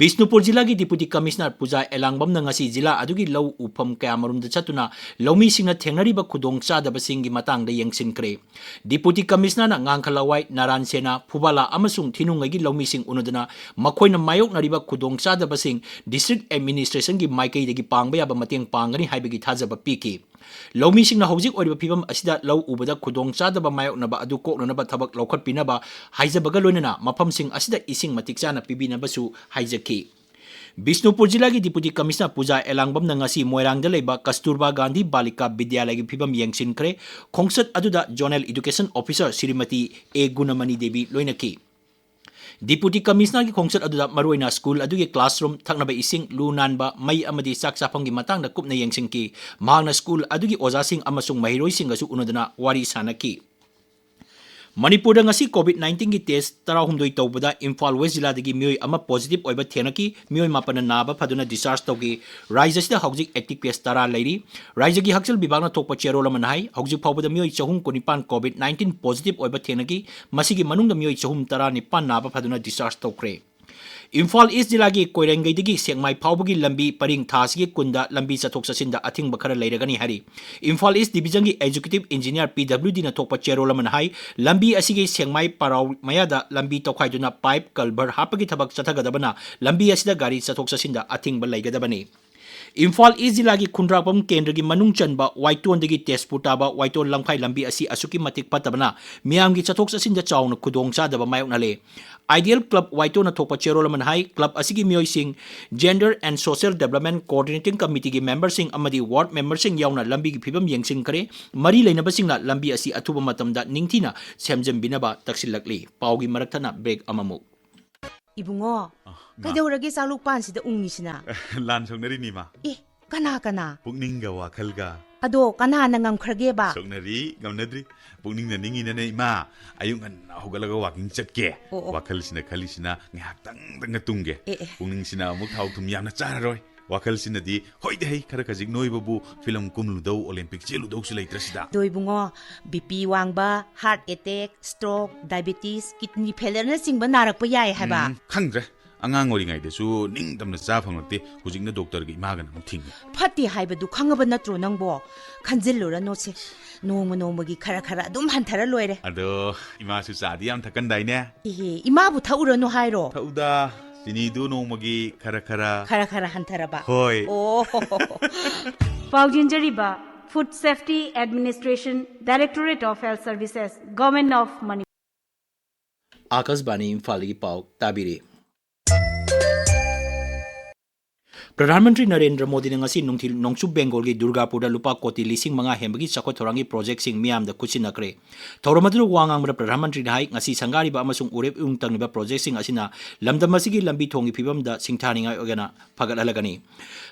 ꯕꯤꯁꯅꯨꯄꯨꯔ ꯖꯤꯂꯥꯒꯤ ꯗꯤꯄꯨꯇꯤ ꯀꯃꯤꯁꯅꯔ ꯄꯨꯖꯥ ꯑꯦꯂꯥꯡꯕꯝꯅ ꯉꯁꯤ ꯖꯤꯂꯥ ꯑꯗꯨꯒꯤ ꯂꯧ ꯎꯐꯝ ꯀꯌꯥꯃꯔꯨꯝꯗ ꯆꯠꯇꯨꯅ ꯂꯧꯃꯤꯁꯤꯡꯅ ꯊꯦꯡꯅꯔꯤꯕ ꯈꯨꯗꯣꯡꯆꯥꯗꯕꯁꯤꯡꯒꯤ ꯃꯇꯥꯡꯗ ꯌꯦꯡꯁꯤꯟꯈ꯭ꯔꯦ꯫ ꯗꯤꯄꯨꯇꯤ ꯀꯃꯤꯁꯅꯔꯅ ꯉꯥꯡꯈꯂꯋꯥꯏ, ꯅꯔꯥꯟꯁꯦꯅꯥ, ꯐꯨꯕꯥꯂꯥ ꯑꯃꯁꯨꯡ ꯊꯤꯅꯨꯡꯒꯩꯒꯤ ꯂꯧꯃꯤꯁꯤꯡ ꯎꯅꯗꯨꯅ ꯃꯈꯣꯏꯅ ꯃꯥꯌꯣꯛꯅꯔꯤꯕ ꯈꯨꯗꯣꯡꯆꯥꯗꯕꯁꯤꯡ ꯗꯤꯁꯇ꯭ꯔꯤꯛ ꯑꯦꯗꯃꯤꯅꯤꯁꯇ꯭ꯔꯦꯁꯟꯒꯤ ꯃꯥꯏꯀꯩꯗꯒꯤ ꯄꯥꯡꯕ ꯌꯥꯕ ꯃꯇꯦꯡ ꯄꯥꯡꯒꯅꯤ ꯍꯥꯏꯕꯒꯤ ꯊꯥꯖꯕ ꯄꯤꯈꯤ꯫ ꯂꯧꯃꯤꯁꯤꯡꯅ ꯍꯧꯖꯤꯛ ꯑꯣꯏꯔꯤꯕ ꯐꯤꯕꯝ ꯑꯁꯤꯗ ꯂꯧ ꯎꯕꯗ ꯈꯨꯗꯣꯡꯆꯥꯗꯕ ꯃꯥꯌꯣꯛꯅꯕ ꯑꯗꯨ ꯀꯣꯛꯅꯅꯕ ꯊꯕꯛ ꯂꯧꯈꯠꯄꯤꯅꯕ ꯍꯥꯏꯖꯕꯒ ꯂꯣꯏꯅꯅ ꯃꯐꯝꯁꯤꯡ ꯑꯁꯤꯗ ꯏꯁꯤꯡ ꯃꯇꯤꯛ ꯆꯥꯅ ꯄꯤꯕꯤꯅꯕꯁꯨ ꯍꯥꯏꯖꯈꯤ꯫ ꯕꯤꯁꯅꯨꯄꯨꯔ ꯖꯤꯂꯥꯒꯤ Deputy Commissioner ꯄꯨꯖꯥ ꯑꯦꯂꯥꯡꯕꯝꯅ ꯉꯁꯤ ꯃꯣꯏꯔꯥꯡꯗ ꯂꯩꯕ ꯀꯁꯇꯨꯔꯕꯥ ꯒꯥꯟꯙꯤ ꯕꯥꯂꯤꯀꯥ ꯕꯤꯗ꯭ꯌꯥꯂꯌꯒꯤ ꯐꯤꯕꯝ ꯌꯦꯡꯁꯤꯟꯈ꯭ꯔꯦ꯫ ꯈꯣꯡꯆꯠ ꯑꯗꯨꯗ Zonal Education Officer ꯁ꯭ꯔꯤꯃꯇꯤ ꯑꯦ ꯒꯨꯅꯃꯅꯤ ꯗꯦꯕꯤ ꯂꯣꯏꯅꯈꯤ꯫ Deputy Commissionerꯒꯤ ꯈꯣꯡꯆꯠ ꯑꯗꯨꯗ ꯃꯔꯨꯑꯣꯏꯅ ꯁ꯭ꯀꯨꯜ ꯑꯗꯨꯒꯤ classroom, ꯊꯛꯅꯕ ꯏꯁꯤꯡ, ꯂꯨ ꯅꯥꯟꯕ, ꯃꯩ ꯑꯃꯗꯤ ꯆꯥꯛ ꯆꯥꯐꯝꯒꯤ ꯃꯇꯥꯡꯗ ꯀꯨꯞꯅ ꯌꯦꯡꯁꯤꯟꯈꯤ꯫ ꯃꯍꯥꯛꯅ ꯁ꯭ꯀꯨꯜ ꯑꯗꯨꯒꯤ ꯑꯣꯖꯥꯁꯤꯡ ꯑꯃꯁꯨꯡ ꯃꯍꯩꯔꯣꯏꯁꯤꯡꯒꯁꯨ ꯎꯅꯗꯨꯅ ꯋꯥꯔꯤ ꯁꯥꯅꯈꯤ꯫ ꯃꯅꯤꯄꯨꯔꯗ ꯉꯁꯤ COVID nineteenꯒꯤ test ꯇꯔꯥꯍꯨꯝꯗꯣꯏ ꯇꯧꯕꯗ ꯏꯝꯐꯥꯜ West ꯖꯤꯂꯥꯗꯒꯤ ꯃꯤꯑꯣꯏ ꯑꯃ positive ꯑꯣꯏꯕ ꯊꯦꯡꯅꯈꯤ꯫ ꯃꯤꯑꯣꯏ ꯃꯥꯄꯟꯅ ꯅꯥꯕ ꯐꯗꯨꯅ discharge ꯇꯧꯈꯤ꯫ ꯔꯥꯖ꯭ꯌꯁꯤꯗ ꯍꯧꯖꯤꯛ active case ꯇꯔꯥ ꯂꯩꯔꯤ꯫ ꯔꯥꯖ꯭ꯌꯒꯤ ꯍꯛꯁꯦꯜ ꯕꯤꯚꯥꯒꯅ ꯊꯣꯛꯄ ꯆꯦꯔꯣꯜ ꯑꯃꯅ ꯍꯥꯏ, ꯍꯧꯖꯤꯛ ꯐꯥꯎꯕꯗ ꯃꯤꯑꯣꯏ ꯆꯍꯨꯝ ꯀꯨꯟꯅꯤꯄꯥꯟ COVID nineteen positive ꯑꯣꯏꯕ ꯊꯦꯡꯅꯈꯤ꯫ ꯃꯁꯤꯒꯤ ꯃꯅꯨꯡꯗ ꯃꯤꯑꯣꯏ ꯆꯍꯨꯝ ꯇꯔꯥꯅꯤꯄꯥꯟ ꯅꯥꯕ ꯐꯗꯨꯅ discharge ꯇꯧꯈ꯭ꯔꯦ꯫ ꯏꯝꯐꯥꯜ East ꯖꯤꯂꯥꯒꯤ ꯀꯣꯏꯔꯦꯡꯒꯩꯗꯒꯤ ꯁꯦꯛꯃꯥꯏ ꯐꯥꯎꯕꯒꯤ ꯂꯝꯕꯤ ꯄꯔꯤꯡ ꯊꯥ ꯑꯁꯤꯒꯤ ꯀꯨꯟꯗ ꯂꯝꯕꯤ ꯆꯠꯊꯣꯛ ꯆꯠꯁꯤꯟꯗ ꯑꯊꯤꯡꯕ ꯈꯔ ꯂꯩꯔꯒꯅꯤ ꯍꯥꯏꯔꯤ꯫ ꯏꯝꯐꯥꯜ East Divisionꯒꯤ Executive Engineer PWDꯅ ꯊꯣꯛꯄ ꯆꯦꯔꯣꯜ ꯑꯃꯅ ꯍꯥꯏ, ꯂꯝꯕꯤ ꯑꯁꯤꯒꯤ ꯁꯦꯛꯃꯥꯏ ꯄꯔꯥꯎ ꯃꯌꯥꯗ ꯂꯝꯕꯤ ꯇꯧꯈꯥꯏꯗꯨꯅ pipe culvert ꯍꯥꯞꯄꯒꯤ ꯊꯕꯛ ꯆꯠꯊꯒꯗꯕꯅ ꯂꯝꯕꯤ ꯑꯁꯤꯗ ꯒꯥꯔꯤ ꯆꯠꯊꯣꯛ ꯆꯠꯁꯤꯟꯗ ꯑꯊꯤꯡꯕ ꯂꯩꯒꯗꯕꯅꯤ꯫ ꯏꯝꯐꯥꯜ East ꯖꯤꯂꯥꯒꯤ ꯈꯨꯟꯗ꯭ꯔꯥꯛꯄꯝ ꯀꯦꯟꯗ꯭ꯔꯒꯤ ꯃꯅꯨꯡ ꯆꯟꯕ ꯋꯥꯏꯇꯣꯟꯗꯒꯤ ꯇꯦꯖꯄꯨꯔ ꯇꯥꯕ ꯋꯥꯏꯇꯣꯟ ꯂꯝꯈꯥꯏ ꯂꯝꯕꯤ ꯑꯁꯤ ꯑꯁꯨꯛꯀꯤ ꯃꯇꯤꯛ ꯐꯠꯇꯕꯅ ꯃꯤꯌꯥꯝꯒꯤ ꯆꯠꯊꯣꯛ ꯆꯠꯁꯤꯟꯗ ꯆꯥꯎꯅ ꯈꯨꯗꯣꯡꯆꯥꯗꯕ ꯃꯥꯌꯣꯛꯅꯍꯜꯂꯦ꯫ Ideal Club ꯋꯥꯏꯇꯣꯟꯅ ꯊꯣꯛꯄ ꯆꯦꯔꯣꯜ ꯑꯃꯅ ꯍꯥꯏ, club ꯑꯁꯤꯒꯤ ꯃꯤꯑꯣꯏꯁꯤꯡ, Gender and Social Development Coordinating Committeeꯒꯤ memberꯁꯤꯡ ꯑꯃꯗꯤ ward memberꯁꯤꯡ ꯌꯥꯎꯅ ꯂꯝꯕꯤꯒꯤ ꯐꯤꯕꯝ ꯌꯦꯡꯁꯤꯟꯈ꯭ꯔꯦ꯫ ꯃꯔꯤ ꯂꯩꯅꯕꯁꯤꯡꯅ ꯂꯝꯕꯤ ꯑꯁꯤ ꯑꯊꯨꯕ ꯃꯇꯝꯗ ꯅꯤꯡꯊꯤꯅ ꯁꯦꯝꯖꯤꯟꯕꯤꯅꯕ ꯇꯛꯁꯤꯜꯂꯛꯂꯤ꯫ ꯄꯥꯎꯒꯤ ꯃꯔꯛ ꯊꯠꯅ break ꯑꯃꯃꯨꯛ꯫ ꯏꯕꯨꯡꯉꯣ, ꯑ, ꯃꯥ꯫ ꯀꯩꯗꯧꯔꯒꯦ ꯆꯥꯛꯂꯨꯛ ꯄꯥꯟꯁꯤꯗ ꯎꯪꯉꯤꯁꯤꯅ? ꯂꯥꯟ ꯁꯣꯛꯅꯔꯤꯅꯤ, ꯏꯃꯥ꯫ ꯑꯦ, ꯀꯅꯥ ꯀꯅꯥ? ꯄꯨꯛꯅꯤꯡꯒ ꯋꯥꯈꯜꯒ꯫ ꯑꯗꯣ ꯀꯅꯥꯅ ꯉꯝꯈ꯭ꯔꯒꯦꯕ? ꯁꯣꯛꯅꯔꯤ, ꯉꯝꯅꯗ꯭ꯔꯤ꯫ ꯄꯨꯛꯅꯤꯡꯅ ꯅꯤꯡꯉꯤꯅꯅꯦ, ꯏꯃꯥ꯫ ꯑꯌꯨꯛ ꯉꯟꯅ ꯍꯧꯒꯠꯂꯒ walking ꯆꯠꯀꯦ꯫ ꯑꯣ, ꯑꯣ꯫ ꯋꯥꯈꯜꯁꯤꯅ ꯈꯜꯂꯤꯁꯤꯅ ꯉꯥꯏꯍꯥꯛꯇꯪꯗꯪꯒ ꯇꯨꯝꯒꯦ꯫ ꯑꯦ, ꯑꯦ꯫ ꯄꯨꯛꯅꯤꯡꯁꯤꯅ ꯑꯃꯨꯛ ꯊꯥꯎ ꯊꯨꯝ ꯌꯥꯝꯅ ꯆꯥꯔꯔꯣꯏ꯫ ꯋꯥꯈꯜꯁꯤꯅꯗꯤ ꯍꯣꯏꯗ ꯍꯩ ꯈꯔ ꯈꯖꯤꯛ ꯅꯣꯏꯕꯕꯨ ꯐꯤꯂꯝ ꯀꯨꯝꯂꯨꯗꯧ, Olympic ꯆꯦꯜꯂꯨꯗꯧꯁꯨ ꯂꯩꯇ꯭ꯔꯁꯤꯗ꯫ ꯑꯗꯣ ꯏꯕꯨꯡꯉꯣ, BP ꯋꯥꯡꯕ, heart attack, stroke, diabetes, kidney failureꯅꯆꯤꯡꯕ ꯅꯥꯔꯛꯄ ꯌꯥꯏ ꯍꯥꯏꯕ꯫ ꯎꯝ, ꯈꯪꯗ꯭ꯔꯦ꯫ ꯑꯉꯥꯡ ꯑꯣꯏꯔꯤꯉꯩꯗꯁꯨ ꯅꯤꯡꯇꯝꯅ ꯆꯥ ꯐꯪꯂꯛꯇꯦ, ꯍꯧꯖꯤꯛꯅ doctorꯒ ꯏꯃꯥꯒꯅ ꯑꯃꯨꯛ ꯊꯤꯡꯉꯤ꯫ ꯐꯠꯇꯦ ꯍꯥꯏꯕꯗꯨ ꯈꯪꯉꯕ ꯅꯠꯇ꯭ꯔꯣ ꯅꯪꯕꯣ? ꯈꯟꯖꯤꯜꯂꯨꯔꯅꯨꯁꯦ, ꯅꯣꯡꯃ ꯅꯣꯡꯃꯒꯤ ꯈꯔ ꯈꯔ ꯑꯗꯨꯝ ꯍꯟꯊꯔ ꯂꯣꯏꯔꯦ꯫ ꯑꯗꯣ ꯏꯃꯥꯁꯨ ꯆꯥꯗꯤ ꯌꯥꯝ ꯊꯛꯀꯟꯗꯥꯏꯅꯦ? ꯏꯍꯦ, ꯏꯃꯥꯕꯨ ꯊꯛꯎꯔꯅꯨ ꯍꯥꯏꯔꯣ? ꯊꯛꯎꯗ, ꯆꯤꯅꯤꯗꯨ ꯅꯣꯡꯃꯒꯤ ꯈꯔ ꯈꯔ꯫ ꯈꯔ ꯈꯔ ꯍꯟꯊꯔꯕ? ꯍꯣꯏ꯫ ꯑꯣ꯫ ꯄꯥꯎꯖꯦꯟꯖꯔꯤꯕ Food Safety Administration, Directorate of Health Services, Government of Manipur. ꯑꯥꯀꯥꯁꯕꯥꯅꯤ ꯏꯝꯐꯥꯜꯗꯒꯤ ꯄꯥꯎ ꯇꯥꯕꯤꯔꯤ꯫ ꯄ꯭ꯔꯙꯥꯟ ꯃꯟꯇ꯭ꯔꯤ ꯅꯔꯦꯟꯗ꯭ꯔ ꯃꯣꯗꯤꯅ ꯉꯁꯤ ꯅꯨꯡꯊꯤꯜ ꯅꯣꯡꯆꯨꯞ ꯕꯦꯡꯒꯣꯜꯒꯤ ꯗꯨꯔꯒꯥꯄꯨꯔꯗ ꯂꯨꯄꯥ ꯀꯣꯇꯤ ꯂꯤꯁꯤꯡ ꯃꯉꯥ ꯍꯦꯟꯕꯒꯤ ꯆꯥꯎꯈꯠ ꯊꯧꯔꯥꯡꯒꯤ ꯄ꯭ꯔꯣꯖꯦꯛꯁꯤꯡ ꯃꯤꯌꯥꯝꯗ ꯈꯨꯠꯁꯤꯟꯅꯈ꯭ꯔꯦ꯫ ꯊꯧꯔꯝ ꯑꯗꯨꯗ ꯋꯥ ꯉꯥꯡꯕꯗ ꯄ꯭ꯔꯙꯥꯟ ꯃꯟꯇ꯭ꯔꯤꯅ ꯍꯥꯏ, ꯉꯁꯤ ꯁꯪꯒꯥꯔꯤꯕ ꯑꯃꯁꯨꯡ ꯎꯔꯦꯞ ꯎꯌꯨꯡ ꯇꯝꯂꯤꯕ ꯄ꯭ꯔꯣꯖꯦꯛꯁꯤꯡ ꯑꯁꯤꯅ ꯂꯝꯗꯝ ꯑꯁꯤꯒꯤ ꯂꯝꯕꯤ ꯊꯣꯡꯒꯤ ꯐꯤꯕꯝꯗ ꯁꯤꯡꯊꯥꯅꯤꯡꯉꯥꯏ ꯑꯣꯏꯒꯅ ꯐꯒꯠꯍꯜꯂꯒꯅꯤ꯫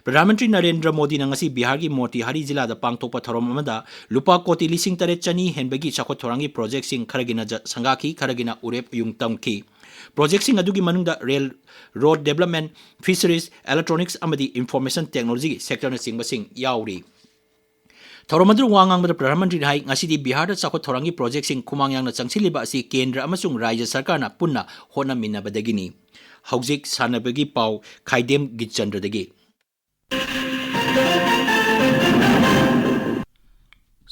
ꯄ꯭ꯔꯙꯥꯟ ꯃꯟꯇ꯭ꯔꯤ ꯅꯔꯦꯟꯗ꯭ꯔ ꯃꯣꯗꯤꯅ ꯉꯁꯤ ꯕꯤꯍꯥꯔꯒꯤ ꯃꯣꯇꯤꯍꯥꯔꯤ ꯖꯤꯂꯥꯗ ꯄꯥꯡꯊꯣꯛꯄ ꯊꯧꯔꯝ ꯑꯃꯗ ꯂꯨꯄꯥ ꯀꯣꯇꯤ ꯂꯤꯁꯤꯡ ꯇꯔꯦꯠ ꯆꯅꯤ ꯍꯦꯟꯕꯒꯤ ꯆꯥꯎꯈꯠ ꯊꯧꯔꯥꯡꯒꯤ ꯄ꯭ꯔꯣꯖꯦꯛꯁꯤꯡ ꯈꯔꯒꯤꯅ ꯖ-, ꯁꯪꯒꯥꯈꯤ, ꯈꯔꯒꯤꯅ ꯎꯔꯦꯞ ꯎꯌꯨꯡ ꯇꯝꯈꯤ꯫ ꯄ꯭ꯔꯣꯖꯦꯛꯁꯤꯡ ꯑꯗꯨꯒꯤ ꯃꯅꯨꯡꯗ ꯔꯦꯜ, ꯔꯣꯗ ꯗꯦꯕꯂꯞꯃꯦꯟ, ꯐꯤꯁꯔꯤꯁ, ꯏꯂꯦꯛꯇ꯭ꯔꯣꯅꯤꯛꯁ ꯑꯃꯗꯤ ꯏꯟꯐꯣꯔꯃꯦꯁꯟ ꯇꯦꯛꯅꯣꯂꯣꯖꯤꯒꯤ ꯁꯦꯛꯇꯔꯅꯆꯤꯡꯕꯁꯤꯡ ꯌꯥꯎꯔꯤ꯫ ꯊꯧꯔꯝ ꯑꯗꯨꯗ ꯋꯥ ꯉꯥꯡꯕꯗ ꯄ꯭ꯔꯙꯥꯟ ꯃꯟꯇ꯭ꯔꯤꯅ ꯍꯥꯏ, ꯉꯁꯤꯗꯤ ꯕꯤꯍꯥꯔꯗ ꯆꯥꯎꯈꯠ ꯊꯧꯔꯥꯡꯒꯤ ꯄ꯭ꯔꯣꯖꯦꯛꯁꯤꯡ ꯈꯨꯃꯥꯡ ꯌꯥꯡꯅ ꯆꯪꯁꯤꯜꯂꯤꯕ ꯑꯁꯤ ꯀꯦꯟꯗ꯭ꯔ ꯑꯃꯁꯨꯡ ꯔꯥꯖ꯭ꯌ ꯁꯔꯀꯥꯔꯅ ꯄꯨꯟꯅ ꯍꯣꯠꯅꯃꯤꯟꯅꯕꯗꯒꯤꯅꯤ꯫ ꯍꯧꯖꯤꯛ ꯁꯥꯟꯅꯕꯒꯤ ꯄꯥꯎ, ꯈꯥꯏꯗꯦꯝ ꯒꯤꯆꯟꯗ꯭ꯔꯗꯒꯤ꯫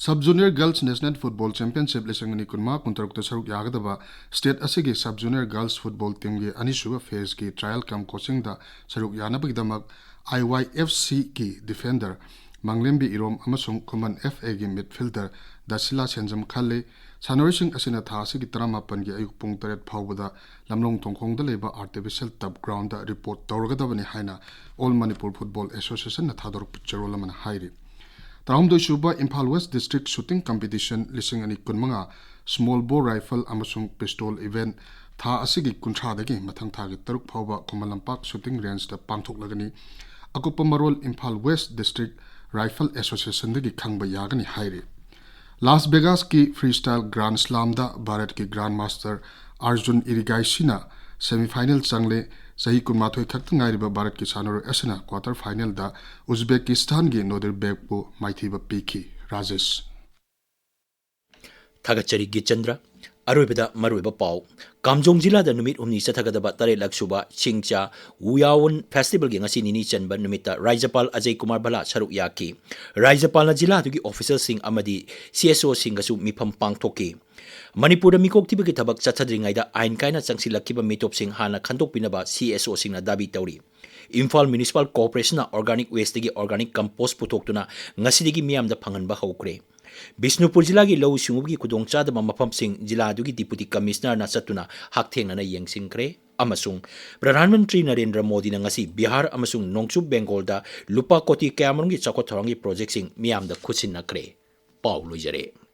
Sub Junior Girls National Football Championship ꯂꯤꯁꯤꯡ ꯑꯅꯤ ꯀꯨꯟꯃꯉꯥ ꯀꯨꯟꯇꯔꯨꯛꯇ ꯁꯔꯨꯛ ꯌꯥꯒꯗꯕ state ꯑꯁꯤꯒꯤ Sub Junior Girls Football Teamꯒꯤ ꯑꯅꯤꯁꯨꯕ phaseꯀꯤ trial cum coachingꯗ ꯁꯔꯨꯛ ꯌꯥꯅꯕꯒꯤꯗꯃꯛ I Y F Cꯒꯤ defender ꯃꯪꯂꯦꯝꯕꯤ ꯏꯔꯣꯝ ꯑꯃꯁꯨꯡ ꯈꯨꯃꯟ F Aꯒꯤ midfielder ꯗꯁꯤꯂꯥ ꯁꯦꯟꯖꯝ ꯈꯜꯂꯤ꯫ ꯁꯥꯟꯅꯔꯣꯏꯁꯤꯡ ꯑꯁꯤꯅ ꯊꯥ ꯑꯁꯤꯒꯤ ꯇꯔꯥꯃꯥꯄꯟꯒꯤ ꯑꯌꯨꯛ ꯄꯨꯡ ꯇꯔꯦꯠ ꯐꯥꯎꯕꯗ ꯂꯝꯂꯣꯡ ꯊꯣꯡꯈꯣꯡꯗ ꯂꯩꯕ artificial turf groundꯗ report ꯇꯧꯔꯒꯗꯕꯅꯤ ꯍꯥꯏꯅ All Manipur Football Associationꯅ ꯊꯥꯗꯣꯔꯛꯄ ꯆꯦꯔꯣꯜ ꯑꯃꯅ ꯍꯥꯏꯔꯤ꯫ ꯇꯔꯥꯍꯨꯝꯗꯣꯏ ꯁꯨꯕ Imphal West District Shooting Competition ꯂꯤꯁꯤꯡ ꯑꯅꯤ ꯀꯨꯟꯃꯉꯥ Small Bow Rifle ꯑꯃꯁꯨꯡ Pistol Event ꯊꯥ ꯑꯁꯤꯒꯤ ꯀꯨꯟꯊ꯭ꯔꯥꯗꯒꯤ ꯃꯊꯪ ꯊꯥꯒꯤ ꯇꯔꯨꯛ ꯐꯥꯎꯕ ꯈꯨꯃꯟ ꯂꯝꯄꯥꯛ shooting rangeꯇ ꯄꯥꯡꯊꯣꯛꯂꯒꯅꯤ꯫ ꯑꯀꯨꯞꯄ ꯃꯔꯣꯜ ꯏꯝꯐꯥꯜ West District Rifle Associationꯗꯒꯤ ꯈꯪꯕ ꯌꯥꯒꯅꯤ ꯍꯥꯏꯔꯤ꯫ ꯂꯥꯁ ꯚꯦꯒꯥꯁꯀꯤ freestyle Grand Slamꯗ ꯚꯥꯔꯠꯀꯤ Grand Master ꯑꯥꯔꯖꯨꯟ ꯏꯔꯤꯒꯥꯏꯁꯤꯅ semifinal ꯆꯪꯂꯦ꯫ ꯆꯍꯤ ꯀꯨꯟꯃꯥꯊꯣꯏ ꯈꯛꯇ ꯉꯥꯏꯔꯤꯕ ꯚꯥꯔꯠꯀꯤ ꯁꯥꯟꯅꯔꯣꯏ ꯑꯁꯤꯅ quarter finalꯗ ꯎꯖꯕꯦꯀꯤꯁꯇꯥꯟꯒꯤ ꯅꯣꯗꯤꯔꯕꯦꯒꯄꯨ ꯃꯥꯏꯊꯤꯕ ꯄꯤꯈꯤ꯫ ꯔꯥꯖꯦꯁ꯫ ꯊꯥꯒꯠꯆꯔꯤ ꯒꯤꯆꯟꯗ꯭ꯔ꯫ ꯑꯔꯣꯏꯕꯗ ꯃꯔꯨꯑꯣꯏꯕ ꯄꯥꯎ꯫ ꯀꯥꯝꯖꯣꯡ ꯖꯤꯂꯥꯗ ꯅꯨꯃꯤꯠ ꯍꯨꯝꯅꯤ ꯆꯠꯊꯒꯗꯕ ꯇꯔꯦꯠꯂꯛ ꯁꯨꯕ ꯁꯤꯡꯆꯥ ꯋꯨꯌꯥꯋꯟ festivalꯒꯤ ꯉꯁꯤ ꯅꯤꯅꯤ ꯆꯟꯕ ꯅꯨꯃꯤꯠꯇ ꯔꯥꯖ꯭ꯌꯄꯥꯜ ꯑꯖꯌ ꯀꯨꯃꯥꯔ ꯚꯜꯂꯥ ꯁꯔꯨꯛ ꯌꯥꯈꯤ꯫ ꯔꯥꯖ꯭ꯌꯄꯥꯜꯅ ꯖꯤꯂꯥꯗꯨꯒꯤ officialꯁꯤꯡ ꯑꯃꯗꯤ C S Oꯁꯤꯡꯒꯁꯨ ꯃꯤꯐꯝ ꯄꯥꯡꯊꯣꯛꯈꯤ꯫ ꯃꯅꯤꯄꯨꯔꯗ ꯃꯤꯀꯣꯛ ꯊꯤꯕꯒꯤ ꯊꯕꯛ ꯆꯠꯊꯗ꯭ꯔꯤꯉꯩꯗ ꯑꯥꯏꯟ ꯀꯥꯏꯅ ꯆꯪꯁꯤꯜꯂꯛꯈꯤꯕ ꯃꯤꯇꯣꯞꯁꯤꯡ ꯍꯥꯟꯅ ꯈꯟꯗꯣꯛꯄꯤꯅꯕ C S Oꯁꯤꯡꯅ ꯗꯥꯕꯤ ꯇꯧꯔꯤ꯫ ꯏꯝꯐꯥꯜ ꯃ꯭ꯌꯨꯅꯤꯁꯤꯄꯥꯜ ꯀꯣꯔꯄꯣꯔꯦꯁꯟꯅ organic wasteꯇꯒꯤ organic compost ꯄꯨꯊꯣꯛꯇꯨꯅ ꯉꯁꯤꯗꯒꯤ ꯃꯤꯌꯥꯝꯗ ꯐꯪꯍꯟꯕ ꯍꯧꯈ꯭ꯔꯦ꯫ ꯕꯤꯁꯅꯨꯄꯨꯔ ꯖꯤꯂꯥꯒꯤ ꯂꯧꯎ ꯁꯤꯡꯎꯕꯒꯤ ꯈꯨꯗꯣꯡꯆꯥꯗꯕ ꯃꯐꯝꯁꯤꯡ ꯖꯤꯂꯥꯗꯨꯒꯤ ꯗꯤꯄꯨꯇꯤ ꯀꯃꯤꯁꯅꯔꯅ ꯆꯠꯇꯨꯅ ꯍꯛꯊꯦꯡꯅꯅ ꯌꯦꯡꯁꯤꯟꯈ꯭ꯔꯦ꯫ ꯑꯃꯁꯨꯡ ꯄ꯭ꯔꯙꯥꯟ ꯃꯟꯇ꯭ꯔꯤ ꯅꯔꯦꯟꯗ꯭ꯔ ꯃꯣꯗꯤꯅ ꯉꯁꯤ ꯕꯤꯍꯥꯔ ꯑꯃꯁꯨꯡ ꯅꯣꯡꯆꯨꯞ ꯕꯦꯡꯒꯣꯜꯗ ꯂꯨꯄꯥ ꯀꯣꯇꯤ ꯀꯌꯥꯃꯔꯨꯝꯒꯤ ꯆꯥꯎꯈꯠ ꯊꯧꯔꯥꯡꯒꯤ ꯄ꯭ꯔꯣꯖꯦꯛꯁꯤꯡ ꯃꯤꯌꯥꯝꯗ ꯈꯨꯠꯁꯤꯟꯅꯈ꯭ꯔꯦ꯫ ꯄꯥꯎ ꯂꯣꯏꯖꯔꯦ꯫